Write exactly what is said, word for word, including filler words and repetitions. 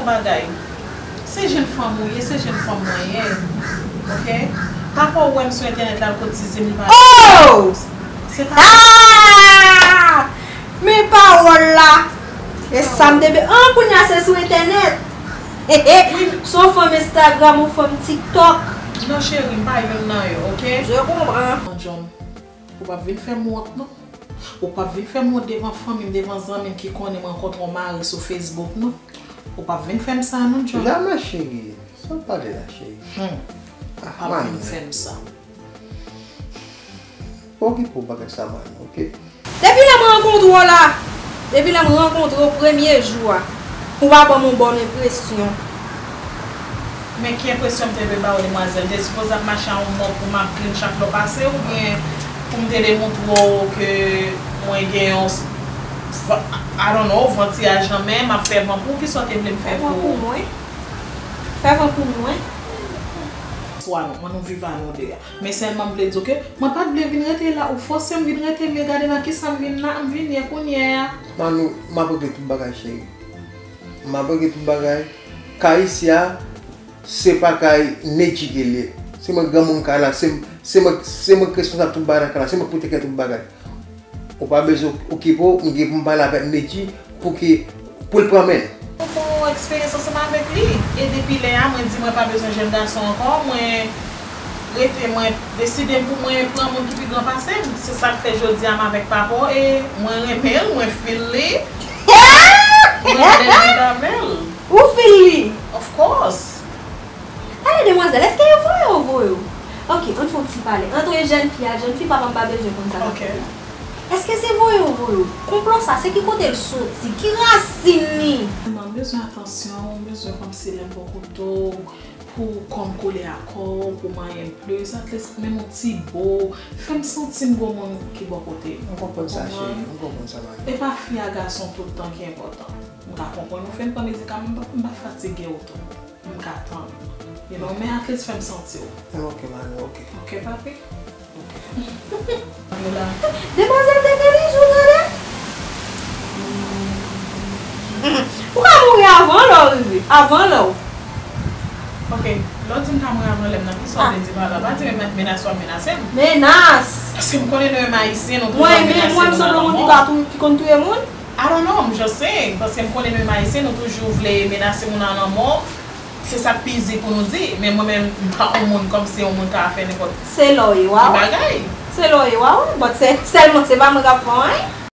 Bagay. Se jèn fanm ou ye, se jèn fanm mwen ye. Oke? Papa w wè m sou entènèt la, l kotize m, li pa. Oh! Se pa. Ah! Men pawòl la! E sa m te be. An, kounye a se sou entènèt. Se yon fanm Instagram, yon fanm TikTok. Non, cheri, m pa youn nan yo, oke? Je comprends. John, ou p ap vin fè m wont, non. Ou p ap vin fè m wont devan fanmi m, devan zanmi m ki konnen m rankontre yon mari sou Facebook, non. Ou p ap vin fè m sa, non, John. Jamè, cheri. Sa w pale la, cheri? Hmm. Ah, ou p ap vin fè m sa. Pa okipe w bagay sa, man, oke? Depi lè m rankontre w la, depi lè m rankontre w premye jou a, ou pa ban m yon bòn enpresyon. Men ki enpresyon m te vle ba w, demwazèl? M te sipoze ap mache a yon mò pou m ap plenn chak lè w pase, oubyen pou m te demontre w ke mwen gen yon s-, va-, I don't know, vantiyaj nan men, m ap fè van pou w? Kisa w te vle m fè pou ou? Fè van pou mwen. Fè van pou mwen. Swa non, ann nou viv a nou de a. Men sèlman m vle di w ke mwen pa t vle vin rete la, ou fòse m vin rete, men gade nan kisa m vin la, m vin ye kounye a. Manou, m ap regle tout bagay, cheri. M ap regle tout bagay. Kay isi a, se pa kay Nedji ki li ye. Se mwen granmoun kay la, se, se mwen, se mwen k responsab tout bagay nan kay la, se mwen k pote kè tout bagay. Ou pa bezwen okipe w, m gen pou m pale avèk Nedji pou ki, pou l pran men l. Mwen fè yon eksperyans ansanm avèk li, e depi lè a, mwen di mwen pa bezwen jèn gason ankò, mwen rete, mwen deside m pou mwen pran moun ki pi gran pase m. Se sa k fè jodi a m avèk papa w, e mwen renmen l, mwen feel li. Mwen vle viv avè l. Ou feel li? Of course. Tande, demwazèl, èske yo voye w, voye w? Ok, ann fè yon ti pale. Antre jèn fi ak jèn fi, papa m pa bezwen konn sa k ap fèt la. Èske se voye w, voye w? Konplo sa, se ki kote l soti? Ki rasin li? M bezwen atansyon, m bezwen kòmsi lè m bò kote w, pou kò m kole a kò w, pou manyen m plis, at least menm yon ti bo, fè m santi m gon moun ki bò kote m. M konprann sa, cheri, m konprann sa, mami. E pa fi a gason tout tan ki enpòtan. M ka konprann ou fin pran medikaman, m p ap, m p ap fatige w tou. M ka tann. You know, men at least fè m santi w. Ok, mami, ok. Ok, papi? Ok. Demwazèl te gen bijou, tande. Ou ka mouri avan lè w rive, avan lè w. Ok, lè w di m ka mouri avan lè m nan, kisa w vle di pa la? Pa di men-, menas w ap menase m. Menas! Paske m konnen nou menm Ayisyen, nou toujou ap menase moun nan lanmò. Mwen menm, mwen m sanble yon moun ki ka tou-, ki konn touye moun? I don't know, I'm just saying. Paske m konnen nou menm Ayisyen, nou toujou vle menase moun nan lanmò. Se sa k pi izi pou nou di. Men mwen menm, m pa yon moun kòmsi yon moun ka fè nenpòt ki bagay. Se lè w ye w a wè. Se lè w ye w a wè. But se, sèlman, se pa mwen k ap fè anyen.